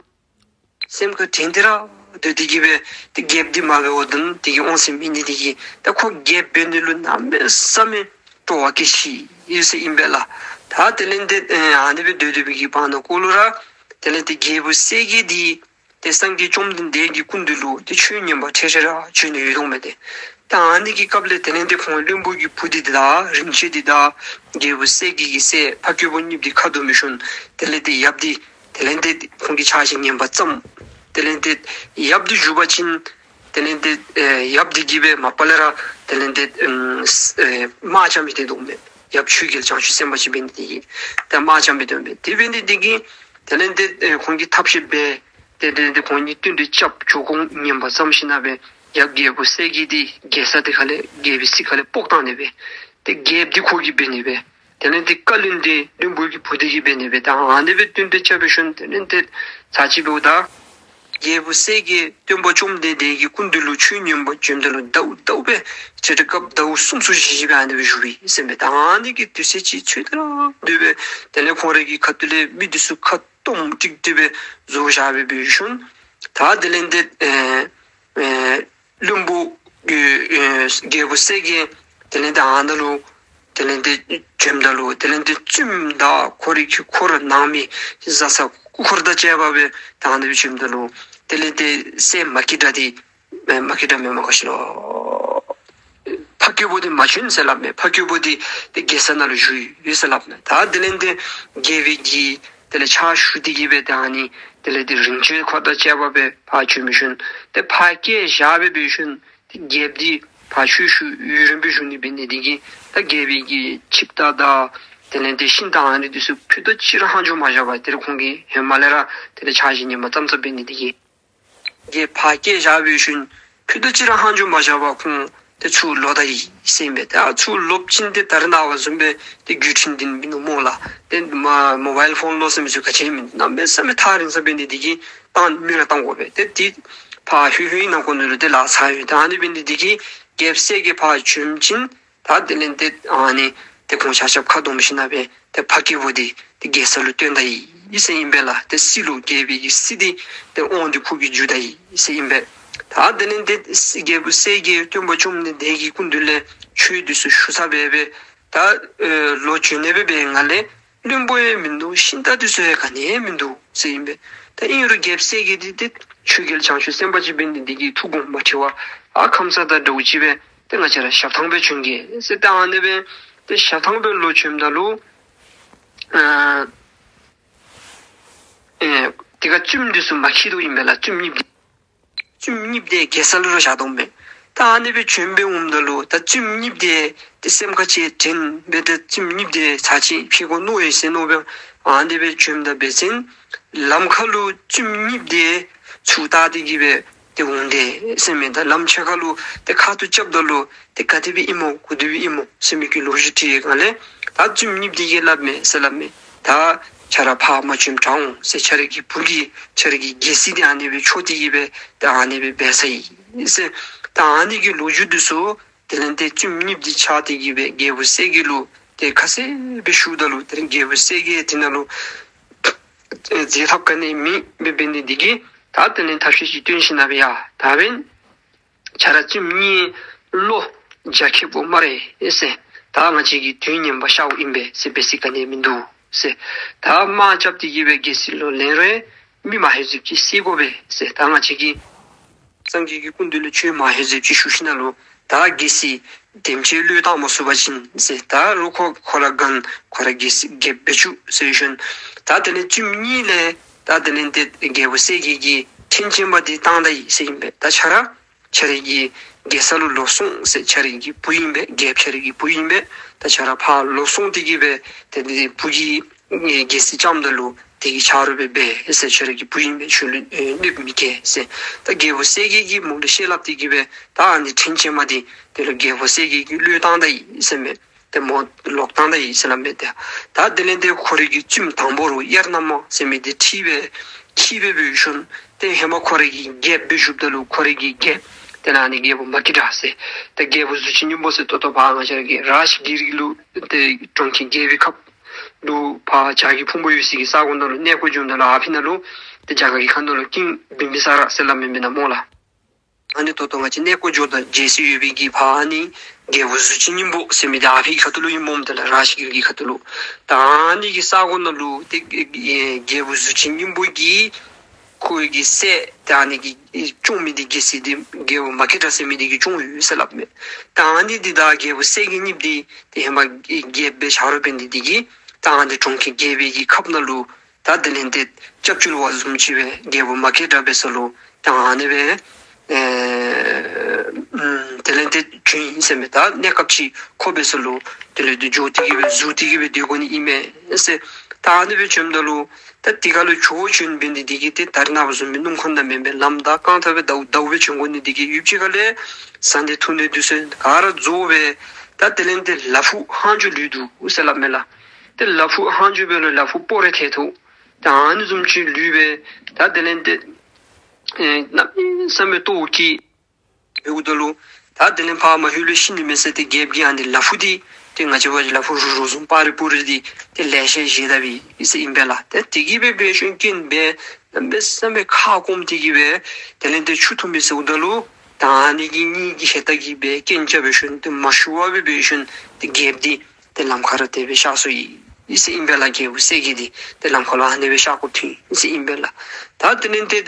སེམས་ཁར་དྲན་ཏེ་ར་སྡོད་དེ་གིས་སྦེ་ཏེ་རྒྱལཔོ་འདི་མ་འབད་བར་དུ་དེ་གི་འོང་ཟེར་མི་ནི་དེ་གིས་ད་ཁོ་རྒྱལཔོ་འབད་ནི་ལུ་གནམ་མེད་ས་མེད་སྤྲོ་བ་སྐྱེས་ཤི་ཡི་ཟེར་ཨིན་པས་ལགས། ད་དེ་ལས་ཏེ་ཨ་ནི་སྦེ་སྡོད་སྡོད་པའི་གི་བར་ན་ཀོ་ལུ་ར་དེ་ལས་ཏེ་རྒྱལ་པོ་གསལ་རྒྱལ་འདི་ཏེ་སངས་རྒྱས་བཅོམ་ལྡན་འདས་ཀྱི་སྐུ་མདུན་ལུ་ཏེ་ཆོས་ཉན་པར་འཕྲལ་འཕྲལ་ར་བྱོན་ནི་ཡོདཔ་མས་ཏེ། ད་ཨ་ནི་གི་སྐབས་ལས་དེ་ལས་ཏེ་ཁོང་བློན་པོ་གི་བུ་འདི་དང་རིན་ཆེན་འདི་དང་རྒྱལ་པོ་གསལ་རྒྱལ་གྱི་སྲས་འཕགས་སྐྱེས་པོ་གཉིས་འདི་ཁ་བསྡོམ་ཞིནམ་དེ་ལས་ཏེ་ཡབ་འདི་དེ་ལས་ཏེ་ཁོང་གི་ཕྱག་བཞེས་ཉན་པར་བརྩམས། དེ་ལས་ཏེ་ཡབ་འདི་བཞུགས་པ་ཅིན་དེ་ལས་ཏེ་ཨེ་ཡབ་འདི་གིས་སྦེ་མ་པ་ལས་ར་དེ་ལས་ཏེ་ཨམ་ཨེ་དམག་རྐྱབ་མི་སྡོདཔ་མས། ཡབ་ཆོས་རྒྱལ་བྱང་ཆུབ་སེམས་དཔའ་ཅིག་འབད་ནི་དེ་གིས་ཏེ་དམག་རྐྱབ་མི་སྡོདཔ་མས། དེ་འབད་ནི་དེ་གིས་དེ་ལས་ཏེ་ཨེ་ཁོང་གིས་ཐབས་ཤེས་འབད་དེ་དེ་ལས་ཏེ་ཁོང་གཉིས་བསྟུན་གྲོས་རྐྱབ། ཇོ་ཁོང་ཉན་པར་བརྩམས་ཞིནམ་ལས་ཡབ་རྒྱལ་པོ་གསལ་རྒྱལ་འདི་རྒྱལ་ས་འདི་ཁ་ལས་རྒྱལ་པོའི་སྲིད་ཁ་ལས་སྤོ་བཏང་ནི་སྦེ་ཏེ་རྒྱལཔོ་འདི་ཁོ་གིས་འབད་ནི་སྦེ་དེ་ལས་ཏེ་བཀའ་བློན་འདི་བློན་པོ་གི་བུ་འདི་གིས་འབད་ནི་སྦེ་ད་ཨ་ནི་སྦེ་བསྟུན་གྲོས་རྐྱབ་ཞིནམ་དེ་ལས་ཏེ་ཚར་ཅིག་འབདཝ་ད་རྒྱལ་པོ་གསལ་རྒྱལ་སྟོན་པ་བཅོམ་ལྡན་འདས་ཀྱི་སྐུ་མདུན་ལུ་ཆོས་ཉན་པར་བྱོནམ་ད་ལུ་ཟླཝ་ཟླཝ་སྦེ་ཚེ་འདི་སྐབས་ཟླཝ་གསུམ་གསུམ་བཞི་བཞི་སྦེ་ཨ་ནི་སྦེ་བཞུགས་པས་ཟེར་མས། ད་ཨ་ནི་གི་དུས་ཚོད་ཅིག་ཚུན་ཚོད་ར་སྡོད་སྦེ་དེ་ལས་ཁོང་རའི་གི་ཁ་ཐུག་ལས་མི་འདི་ཚུ་ཁ་སྟོང་ཀྲིག་ཀྲི་སྦེ་བཟོ་བཞག་སྦེ་འབད་ཞིནམ་ད་དེ་ལས་ཏེ་ཨེ་ཨེ་བློན་པོ་ཨེ་ཨེ་རྒྱལ་པོ་གསལ་རྒྱལ་དེ་ལས་ཏེ་ཨ་ནཱ་ལུ་དེ་ལས་ཏེ་བྱོནམ་ད་ལུ་དེ་ལས་ཏེ་བཙུནམོ་དང་ཁོ་རའི་གི་འཁོར་ནང་མི་བཟའ་ཚང་སྐུ་འཁོར་དང་བཅས་པ་སྦེ་ད་ཨ་ནཱ་སྦེ་བྱོནམ་ད་ལུ་དེ་ལས་ཏེ་སྲས་མ་སྐྱེས་དགྲ་འདི་མ་སྐྱེས་དགྲ་མེན་མ་ག་ཅི་ལོ། འཕགས་སྐྱེས་པོ་འདི་མ་བྱོན་ཟེར་སླབ་མས། འཕགས་སྐྱེས་པོ་འདི་ཏེ་རྒྱལ་ས་ནང་ལུ་བཞུགས་ཡོད་ཟེར་སླབ་མས། ད་དེ་ལས་ཏེ་རྒྱལ་པོའི་གི་དེ་ལས་ཕྱག་ཞུ་སྟེ་གིས་སྦེ་ད་ཨ་ནི་དེ་ལས་ཏེ་རིན་ཆེན་འཁོར་དང་བཅས་པ་སྦེ་ཕར་བྱོན་མི་ཤུལ་ཏེ་ཕར་བསྐྱལ་བཞག་སྦེ་འབད་ཤུལ་ཏེ་རྒྱལཔོ་འདི་ཕར་ཆོས་ཞུ་ཡུན་རིངམོ་སྦེ་བཞུགས་ནི་འབད་ནི་དེ་གིས་ད་རྒྱལ་པོའི་གི་ཆིབས་རྟ་དང་ དེ་ལས་ཏེ་ཤིང་དང་ཨ་ནི་འདི་ཚུ་ཕུད་རྡོག་གཅིག་ར་ལྷག་འཕྲོ་མ་བཞག་པར་དེ་ལས་ཁོང་གིས་ཧེ་མ་ལས་ར་དེ་ལས་ཕྱག་བཞེས་ནི་མ་བརྩམས་བརྩམས་འབད་ནི་འདི་གིས། གྱལ་ཕར་བཀལ་བཞག་པའི་ཤུལ་ཕུད་རྡོག་གཅིག་ར་ལྷག་འཕྲོ་མ་བཞག་པར་ཁོང་ཏེ་ཚུར་ལོག་ད་ཡི་ཟེར་ཨིན་པས། ད་ཚུར་ལོག་པ་ཅིན་ཏེ་ད་རེས་ནངས་པ་བཟུམ་སྦེ་ཏེ་བརྒྱུད་འཕྲིན་འདི་མིན་འདུག་སྨོ་ལགས། ཏེ་མ་མོ་བཱའིལ་ཕོན་ལོག་ཟེར་མི་ཚུ་ག་ཅི་མིན་འདུག། གནམ་མེད་ས་མེད་ཐག་རིང་ས་འབད་ནི་འདི་གིས་བཏང་མི་ར་བཏང་དགོ་པས། ཏེ་དེ་ཕར་ལྷོད་ལྷོད་ནང་འཁོད་ལུ་ཏེ་ལཱ་ཚར་ཡོད། ད་ཨ་ནི་འབད་ནི་འདི་གིས་རྒྱལཔོ་གསལ་རྒྱལ་ཕར་བྱོན་པ་ཅིན་ད་དེ་ལས་ཏེ་ཨ་ནི་ཏེ་ཁོང་ཆ་ཁྱབ་ཁ་སྡོམ་ཞིནམ་ལས་ཏེ་ཕ་སྐྱེས་བུ་འདི་ཏེ་རྒྱལ་ས་ལུ་བཏོན་ད་ཡི་ཟེར་ཨིན་པས་ལགས། ཏེ་སྲིད་ལུ་རྒྱལ་པོའི་གི་སྲིད་འདི་ཏེ་དབང་འདི་ཁོ་གིས་བསྒྱུར་ད་ཡི་ཟེར་ཨིན་པས། ད་དེ་ལས་ཏེ་རྒྱལ་པོ་གསལ་རྒྱལ་སྟོན་པ་བཅོམ་ལྡན་འདས་ཀྱི་སྐུ་མདུན་ལས་ཆོས་འདི་ཚུ་ཞུ་ཚར་སྦེ་སྦེ་ད་ཨེ་ལོག་བྱོན་ནི་སྦེ་འབད་བའི་སྒང་ལས་བློན་པོ་ཡང་མིན་འདུག། ཤིང་རྟ་འདི་ཚུ་ཡང་ག་ནི་ཡང་མིན་འདུག་ཟེར་ཨིན་པས། ད་ཨིན་རུང་རྒྱལཔོ་གསལ་རྒྱལ་འདི་ཏེ་ཆོས་རྒྱལ་བྱང་ཆུབ་སེམས་དཔའ་ཅིག་འབད་ནི་འདི་གིས་ཐུགས་དགོངས་མ་ཁྲེལ་བར་ཨ་ཁམས་སངས་དང་འདྲཝ་ཅིག་སྦེ་ཏེ་ང་བཅས་ར་ཞབས་ཐང་སྦེ་བྱོན་གེ་ཟེར། ད་ཨ་ནི་སྦེ་ཏེ་ཞབས་ཐང་སྦེ་ལོག་བྱོནམ་ད་ལུ་ཨ་ཨེ་དེ་ཁར་བཙུནམོ་འདི་ཚུ་མ་འཁྱིད་དོ་ཨིན་པས་ལགས། བཙུནམོ་གཉིསཔོ་འདི་བཙུནམོ་གཉིསཔོ་འདི་རྒྱལ་ས་ལུ་ར་བཞག་དོ་མས། ད་ཨ་ནི་སྦེ་བྱོན་སྦེ་འོངམ་ད་ལུ་ད་བཙུནམོ་གཉིསཔོ་འདི་ཏེ་སེམས་ཁར་ཅིག་དྲན་སྦེ་ཏེ་བཙུནམོ་གཉིསཔོ་འདི་ཚར་གཅིག་ཕྱད་དགོ་མནོ་ཡི་ཟེར་མནོ་སྦེ་ཨ་ནི་སྦེ་བྱོནམ་ད་འབད་བ་ཅིན་ལམ་ཁ་ལུ་བཙུནམོ་གཉིསཔོ་འདི་ཚུར་བལྟ་སྟེ་གི་སྦེ་ཏེ་འོང་དེས་ཟེར་མས། ད་ལམ་ཕྱེད་ཀ་ལུ་ཏེ་ཁ་ཐུག་རྐྱབ་ད་ལུ་ཏེ་ག་དེ་སྦེ་ཨིན་མོ་ག་དེ་སྦེ་ཨིན་མོ་ཟེར་མི་གི་ལོ་རྒྱུས་དྲི་བའི་སྒང་ལས་ད་བཙུནམོ་གཉིསཔོ་འདི་གིས་སླབ་མས་ཟེར་སླབ་མས། ད་ཁྱོད་ར་ཕར་མ་བྱོནམ་དྲག་འོང་ཟེར། ཁྱོད་ར་གི་བུ་གིས་ཁྱོད་ར་གི་རྒྱལ་སྲིད་འདི་ཨ་ནི་སྦེ་འཕྲོག་སྟེ་གི་སྦེ་ད་ཨ་ནི་སྦེ་འབད་ཚར་ཡི་ཟེར། ད་ཨ་ནི་གི་ལོ་རྒྱུས་འདི་ཚུ་དེ་ལས་ཏེ་བཙུནམོ་གཉིསཔོ་འདི་ཆགས་ཏེ་གི་སྦེ་རྒྱལ་པོ་གསལ་རྒྱལ་ལུ་ཏེ་ཁ་གསལ་སྦེ་ཞུཝ་ད་ལུ་ཏེ་རྒྱལ་པོ་གསལ་རྒྱལ་དེ་ནང་ལུ་མཛད་ཐབས་ག་ནི་མེད་སྦེ་འབད་ནི་འདི་གིས་ད་དེ་ལས་ཐབས་ཤེས་ཅིག་བཏོན་ཞིནམ་ལས་ཡ་ད་འབདན་ཁྱོད་ར་བཙུནམོ་གཉིས་བློ་རྒྱ་ཁྱབ་པོ་སྨ་རེ་ཟེར། ད་ང་བཅས་ཀྱིས་དོན་ངན་པ་བཤགས་པ་ཨིན་པས་ཟེར། འབད་ས་ག་ནི་མིན་འདུག་ཟེར། ད་དམག་རྐྱབ་སྟེ་གི་སྦེ་རྒྱལ་སྲིད་ལུ་ལེན་རུང་མི་མ་ཧེ་ཟེརཝ་ཅིག་བསད་དགོ་པས་ཟེར། ད་ང་བཅས་ཀྱིས་སངས་རྒྱས་ཀྱི་སྐུ་མདུན་ལུ་ཆོས་མ་ཧེ་ཟེརཝ་ཅིག་ཞུ་ཞིནམ་ལས་ད་རྒྱལ་སྲིད་དེམ་ཅིག་བློས་བཏང་མ་ཚུགས་པ་ཅིན་ཟེར། ད་རུང་ཁོ་ཁོ་ར་ག་ཁོ་ར་རྒྱལ་སྲིད་རྒྱལཔོ་འབད་བཅུག་ཟེར་ཞིནམ་ད་དེ་ལས་བཙུནམོ་གཉིས་ལས་ད་དེ་ལས་ཏེ་རྒྱལ་པོ་གསལ་རྒྱལ་གྱིས་ཕྲིན་ཅན་མ་འདི་བཏང་ད་ཡི་ཟེར་ཨིན་པས། ད་ཁྱོད་ར་ཁྱོད་ར་གི་རྒྱལ་ས་ལུ་ལོག་སོང་ཟེར། ཁྱོད་ར་གི་བུ་ཨིན་པས། རྒྱལཔོ་ཁྱོད་ར་གི་བུ་ཨིན་པས། ད་ཁྱོད་ར་ཕར་ལོག་སོང་སྟེ་གི་སྦེ་ཏེ་འདི་བུ་གིས་རྒྱལ་སྲིད་བཅངམ་ད་ལུ་དེ་གི་ཆ་རོགས་སྦེ་འབད་ཟེར། ཁྱོད་ར་གི་བུ་ཨིན་པས། ཁྱོད་ལུ་ཨེ་གནོདཔ་མི་བཀལ་ཟེར། ད་རྒྱལ་པོ་གསལ་རྒྱལ་གྱིས་མོ་ལུ་བཤད་སླབ་སྟེ་གི་སྦེ་ད་ཨ་ནི་ཕྲིན་ཅན་མ་འདི་དེ་ལུ་རྒྱལ་པོ་གསལ་རྒྱལ་གྱིས་བློས་བཏང་ད་ཡི་ཟེར་མས། ཏེ་མོ་ལོག་བཏང་ད་ཡི་ཟེར་སླབ་མས། ཏེ་ད་དེ་ལས་ཏེ་ཁོ་རའི་གི་བཙུནམོ་དང་པོ་ར་དབྱར་གནམ་མ་ཟེར་མི་འདི་ཁྲིད་སྦེ་ཁྲིད་སྦེ་འབད་ཞིནམ་ཏེ་ཧེ་མ་ཁོ་རའི་གི་རྒྱལཔོ་སྦེ་བཞུགསཔ་ད་ལུ་ཁོ་རའི་གི་རྒྱལཔོ་དེ་ལས་ཨ་ནི་རྒྱལ་པོ་མ་སྐྱེས་དགྲ་ཟེར། ཏེ་རྒྱལ་པོ་གཟུགས་ཅན་སྙིང་པོ་ཟེར་ད་ལྟོ་ཕར་ང་བཅས་ར་གི་རཱཇ་གིར་ལུ་ཏེ་གྲོང་ཁྱེར་རྒྱལ་པོའི་ཁབ་ལུ་ཕར་བྱག་གི་ཕུང་པོ་ཡོད་སའི་གི་ས་གོ་ནང་ལུ་གནས་སྐོར་འགྱོཝ་ད་ལུ་ཨ་ཕི་ནང་ལུ་ཏེ་རྒྱ་གར་གྱི་ཁ་ནང་ལུ་ཀིང་བིམ་བི་ས་ར་ཟེར་སླབ་མི་མེན་ན་སྨོ་ལགས། ཨ་ནི་ད་ལྟོ་ང་བཅས་གནས་སྐོར་འགྱོཝ་ད་མཇལ་ས་ཡོད་པའི་གི་ཕར་ཨ་ནི་རྒྱལ་པོ་གཟུགས་ཅན་སྙིང་པོ་ཟེར་མི་འདི་ཨ་ཕི་གི་ཁ་ཐུག་ལུ་ཨིན་སྨོ། དེ་ལས་རཱཇ་གིར་གྱི་ཁ་ཐུག་ལུ། ད་ཨ་ནི་གི་ས་གོ་ནང་ལུ་ཏེ་རྒྱལ་པོ་གཟུགས་ཅན་སྙིང་པོ་གིས་ཁོ་གི་སྲས་ཏེ་ཨ་ནི་གིས་སྐྱོང་མི་འདི་རྒྱལ་སྲིད་འདི་རྒྱལ་པོ་མ་སྐྱེས་དགྲ་ཟེར་མི་འདི་གིས་སྐྱོང་ཡོད་ཟེར་སླབ་མས། ད་ཨ་ནི་འདི་དང་རྒྱལ་པོ་གསལ་རྒྱལ་གཉིསཔོ་འདི་ཏེ་ཧེ་མ་རྒྱལཔོ་སྦེ་ཆ་རོགས་འབད་ནི་འདི་གིས་ད་ཨ་ནི་གྲོང་ཁྱེར་རྒྱལ་པོའི་གི་ཁབ་ནང་ལུ་ད་དེ་ལས་ཏེ་སྐྱབས་བཅོལ་བ་བཟུམ་ཅིག་སྦེ་རྒྱལ་པོ་མ་སྐྱེས་དགྲ་འབད་ས་ལུ་ད་ཨ་ནི་སྦེ་ཨེ་ཨུམ་དེ་ལས་ཏེ་བྱོན་ཡི་ཟེར་མས། ད་གནས་སྐབས་ཅིག་ཁོ་འབད་ས་ལུ་དེ་ལས་ཏེ་འགྱོ་སྟེ་གི་སྦེ་བཞུགས་ཏེ་གི་སྦེ་སྡོད་དགོ་ནི་ཨིན་མས་ཟེར། ད་ཨ་ནི་སྦེ་བྱོནམ་ད་ལུ་ད་དེ་ཁར་ལུ་བྱོག་བྱོན་འབད་ནི་འདི་གིས་ཏེ་ད་རེས་ནངས་པ་བཟུམ་སྦེ་སྣུམ་འཁོར་ནང་མེན་པར་ལམ་བདའ་རྐང་ཐང་སྦེ་བདའཝ་བདའཝ་སྦེ་བྱོན་དགོ་ནི་འདི་གིས་ཡུདཔ་ཅིག་ཁ་ལས་བཟའ་འདི་འཐུང་ནི་འདི་ཚུ་ག་ར་རྫོགས་སྦེ་ད་དེ་ལས་ཏེ་ལ་ཕུག་ལྷག་འཕྲོ་ལུས་འདུག་ཟེར་སླབ་མས་ལགས། ཏེ་ལ་ཕུག་ལྷག་འཕྲོ་འབད་རུང་ལ་ཕུག་སྤོ་ར་ཐལ་འདུག། ད་ཨ་ནི་བཟུམ་ཅིག་ལུས་སྦེ་ད་དེ་ལས་ཏེ་ཨེ་གནམ་མེད་ས་མེད་ལྟོཝ་བཀྱེས་འབདཝ་ད་ལུ་ད་དེ་ལས་ཕར་མ་ལྷོད་ལྷོད་ཤི་ནི་མས་ཟེར། ཏེ་རྒྱལཔོ་གིས་ཨ་ནི་ལ་ཕུག་འདི་ཏེ་ང་བཅས་འབད་བ་ཅིན་ལ་ཕུག་རུག་རུག་བཟུམ་སྤར་རེ་སྤུར་རེ་འདི་ཏེ་ལེ་ཤ་བཞེས་ད་པས་ཟེར་ཨིན་པས་ལགས། ཏེ་དེ་གིས་སྦེ་འབད་ཞིནམ་རྐྱེན་སྦེ་གནམ་མེད་ས་མེད་ཁ་སྐོམ་སྟེ་གི་སྦེ་དེ་ལས་ཏེ་ཆུ་འཐུང་མི་ཟེརཝ་ད་ལུ་ད་ཨ་ནི་གི་གཉིད་ཀྱི་ཧེ་ཏ་གིས་སྦེ་རྐྱེན་རྐྱབ་འབད་ཞིནམ་ཏེ་མ་ཞུ་བར་སྦེ་འབད་ཞིནམ་ཏེ་རྒྱལཔོ་འདི་ཏེ་ལམ་ཁར་ར་དེ་སྦེ་གཤགས་སོ་ཡི་ཟེར་ཨིན་པས་ལགས། རྒྱལ་པོ་གསལ་རྒྱལ་འདི་ཏེ་ལམ་ཁར་ལུ་ཨ་ནི་སྦེ་གཤགས་དགོཔ་ཐོན་ཡི་ཟེར་ཨིན་པས་ལགས། ད་དེ་ལས་ཏེ་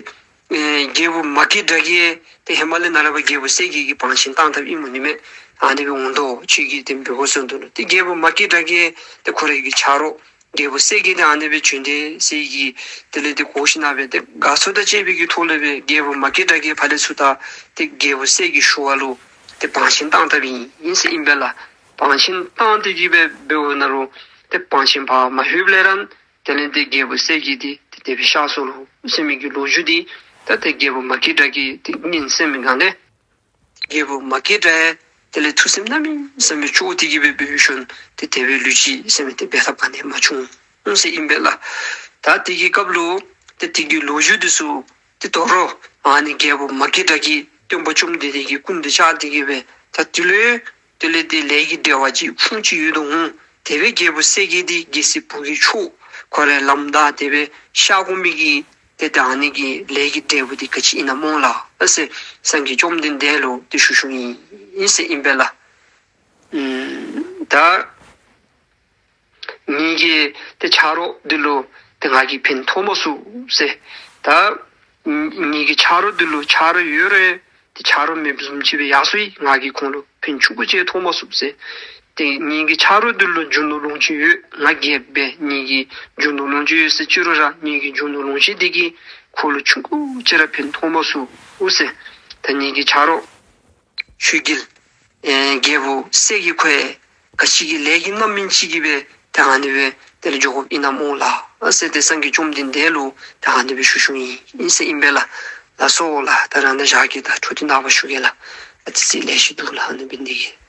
ཨེ་རྒྱལ་པོ་མ་སྐྱེས་དགྲ་གིས་ཏེ་ཧེ་མ་ལས་ནཱ་ལས་ཕར་རྒྱལ་པོ་གསལ་རྒྱལ་གྱི་བང་ཆེན་བཏང་དཔ་ཨིན་མས་ནི་མས། ཨ་ནི་སྦེ་འོང་དོ་ཁྱོད་ཀྱིས་དེ་སྦེ་འབད་དགོ་ཟེར་འདུག་ལོ། ཏེ་རྒྱལ་པོ་མ་སྐྱེས་དགྲ་གིས་ཏེ་ཁོ་རའི་གི་ཆ་རོགས་རྒྱལ་པོ་གསལ་རྒྱལ་འདི་ཨ་ནི་སྦེ་བྱོན་དེས་ཟེར་གི་དེ་ལས་ཏེ་གོ་ཞིནམ་ལས་ཏེ་དགའ་ཚོར་དང་བཅས་པའི་གི་ཐོག་ལས་སྦེ་རྒྱལ་པོ་མ་སྐྱེས་དགྲ་གིས་ཕར་ལས་ཚུར་ད་ཏེ་རྒྱལ་པོ་གསལ་རྒྱལ་གྱི་ཞུ་བ་ལུ་ཏེ་བང་ཆེན་བཏང་དཔ་ཨིན་ཟེར་ཨིན་པས་ལགས། བང་ཆེན་བཏང་སྟེ་གི་སྦེ་འབདཝ་ད་ལུ་ ཏེ་བང་ཆེན་ཕར་མ་ལྷོདཔ་ལས་ར་དེ་ལས་ཏེ་རྒྱལ་པོ་གསལ་རྒྱལ་འདི་ཏེ་དེ་སྦེ་གཤགས་སོ་ལོ་ཟེར་མི་གི་ལོ་རྒྱུས་འདི་ད་ཏེ་རྒྱལ་པོ་མ་སྐྱེས་དགྲ་གིས་ཏེ་སྙན་གསན་མི་སྒང་ལས་རྒྱལ་པོ་མ་སྐྱེས་དགྲ་ཡང་དེ་ལས་ཐུགས་སེམས་གནམ་མེད་ས་མེད་སྐྱོ་སྟེ་གི་སྦེ་འབད་ཞིནམ་ཏེ་དེ་སྦེ་ལུས་ཅི་ཟེར་མི་ཏེ་འབད་ཐབས་ག་ནི་མ་བྱུང་ཟེར་ཨིན་པས་ལགས། ད་དེ་གི་སྐབས་ལུ་ཏེ་དེ་གི་ལོ་རྒྱུས་འདི་ཚུ་ཏེ་དོ་རུང་ཨ་ནི་རྒྱལ་པོ་མ་སྐྱེས་དགྲ་གིས་སྟོན་པ་བཅོམ་ལྡན་འདས་ཀྱི་སྐུ་མདུན་བཅར་ཏེ་གི་སྦེ་ད་དེ་ལུ་དེ་ལས་ཏེ་ལས་ཀྱི་འབྲེལ་བ་ཅིག་ཕུང་ཅིག་ཡོད་དོ་འོང་། དེ་སྦེ་རྒྱལ་པོ་གསལ་རྒྱལ་འདི་རྒྱལ་སྲས་བུ་གི་མཆོག་ཁོ་རའི་ལམ་བདའ་དེ་སྦེ་གཤགས་དགོ་མི་གི་ཏེ་ད་ཨ་ནི་གི་ལས་ཀྱི་འབྲས་བུ་འདི་ག་ཅི་ཨིན་ན་སྨོ་ལགས་ཟེར་སངས་རྒྱས་བཅོམ་ལྡན་འདས་ལུ་ཏེ་ཞུ་ཞུཝ་ཨིན་ཟེར་ཨིན་པས་ལགས། ཨམ་ད་ངེ་གི་ཏེ་ཆ་རོགས་འདི་ལུ་ཏེ་ང་གིས་ཕན་ཐོགས་མ་ཚུགས་ཟེར། ད་ངེ་གི་ཆ་རོགས་འདི་ལུ་ཆ་རོགས་ཡོད་རུང་ཏེ་ཆ་རོགས་མེདཔ་བཟུམ་ཅིག་སྦེ་ཡར་སོ་ཡི། ང་གིས་ཁོང་ལུ་ཕན་ཆུང་ཀུ་ཅིག་ཐོགས་མ་ཚུགས་ཟེར། ཏེ་ངེ་གི་ཆ་རོགས་འདི་ལུ་རྒྱུ་ནོར་ལོངས་སྤྱོད་ཡོད། ང་རྒྱལཔོ་སྦེ་ངེ་གི་རྒྱུ་ནོར་ལོངས་སྤྱོད་ཡོད་ཟེར་ཅི་རུང་ར་ངེ་གི་རྒྱུ་ནོར་ལོངས་སྤྱོད་འདི་གིས་ཁོ་ལུ་ཆུང་ཀུ་ཅིག་ར་ཕན་ཐོགས་མ་ཚུགས་ཟེར། ད་ངེ་གི་ཆ་རོགས་ཆོས་རྒྱལ་ཨེ་རྒྱལ་པོ་གསལ་རྒྱལ་ཁོ་ཡང་ག་ཅི་གི་ལས་ཀྱི་རྣམ་སྨིན་ཅིག་གིས་སྦེ་ད་ཨ་ནི་སྦེ་དེ་ལས་འགྱོ་དགོཔ་ཨིན་ན་སྨོ་ལགས་ཟེར་ཏེ་སངས་རྒྱས་བཅོམ་ལྡན་འདས་ལུ་ད་ཨ་ནི་སྦེ་ཞུ་ཞུཝ་ཨིན་ཟེར་ཨིན་པས་ལགས། ལགས་སོ་ལགས། ད་རེས་ནཱ་བཞག་གེ། ད་འཕྲོ་འདི་ནངས་པ་ཞུ་གེ་ལགས། ཨ་ཙི་ཙི་ལེ་ཤ་འདུག་ལགས། ཨ་ནི་འབད་ནི་དེ་གིས།